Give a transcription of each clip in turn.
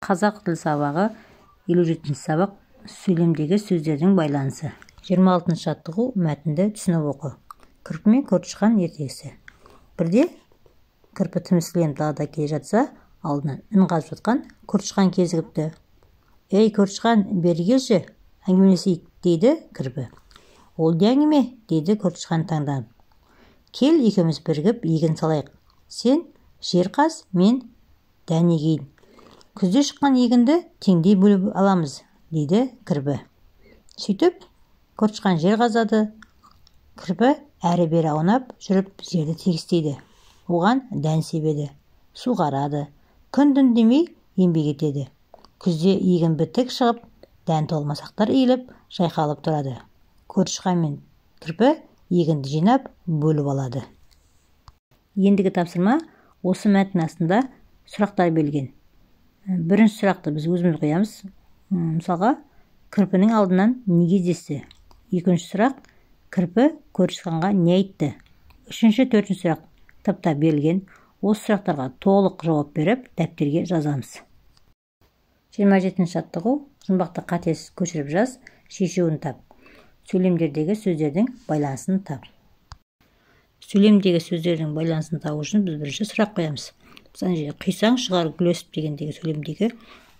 Қазақ тіл сабағы, 57-сабақ, сөйлемдегі сөздердің байланысы. 26-жаттығу. Мәтінді түсініп оқы. Кірпі мен Көртышқан ертегісі. Бірде кірпі тіміскіленіп далада келе жатса, алдынан ін қазып жатқан Көртышқан кезігіпті. «Ей, Көртышқан, бері келші, әңгімелесейік», – дейді кірпі. «Ол не әңгіме?» – дейді Көртышқан таңданып. «Кел, екеуміз бірігіп егін салайық. Сен жер қаз, мен дән егейін. Күзде шыққан егінді теңдей бөліп аламыз», – дейді кірпі. Сөйтіп, Көртышқан жер қазады, кірпі әрі-бері аунап жүріп жерді тегістейді, оған дән себеді, суғарады, күн-түн демей еңбек етеді. Күзде егін бітік шығып, дән толы масақтар иіліп, жайқалып тұрады. Көртышқан мен кірпі егінді жинап, бөліп алады. Ендігі тапсырма: осы мәтін астында сұрақтар берілген. Бірінші сұрақты біз өзіміз қоямыз. Мысалға, кірпінің алдынан не кездесті? Екінші сұрақ: кірпі Көртышқанға не айтты? Үшінші, төртінші сұрақ кітапта берілген. Осы сұрақтарға толық жауап беріп, дәптерге жазамыз. 27-жаттығу. Жұмбақты қатесіз көшіріп жаз, шешуін тап. Сөйлемдердегі сөздердің байланысын тап. Сөйлемдегі сөздердің байланысын табу үшін біз бірінші сұрақ қоямыз. Мысалы, жерде «Құйсаң, шығар гүл өсіп» дегендегі сөйлемдегі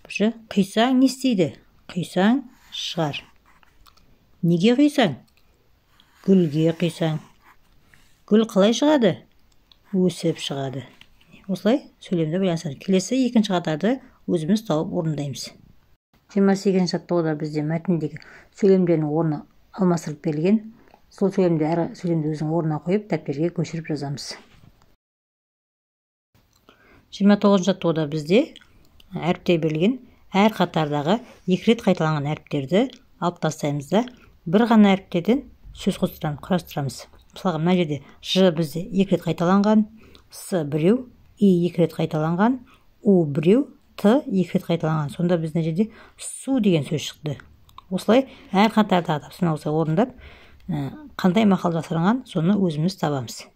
бірінші «құйсаң» не істейді? Құйсаң, шығар. Неге құйсаң? Гүлге құйсаң. Гүл қалай шығады? Өсіп шығады. Осылай сөйлемді байланыстырамыз. Келесі екінші қатарды өзіміз тауып орындаймыз. 28-жаттығуда бізде мәтіндегі сөйлемдердің орны алмастырылып берілген. Сол сөйлемді, әр сөйлемді өзінің орнына қойып, дәптерге көшіріп жазамыз. 29-жаттығуда бізде әріптер берілген. Әр қатардағы екі рет қайталанған әріптерді алып тастаймыз да, бір ғана әріптерден сөз құрастырамыз. Мысалға, мына жерде «ж» бізде екі рет қайталанған, «с» біреу, «и» екі рет қайталанған, «у» біреу, «т» екі рет қайталанған. Сонда біз мына жерде «су» деген сөз шықты. Осылай әр қатардағы тапсырма осылай орындап, қандай мақал жасалған, соны өзіміз табамыз.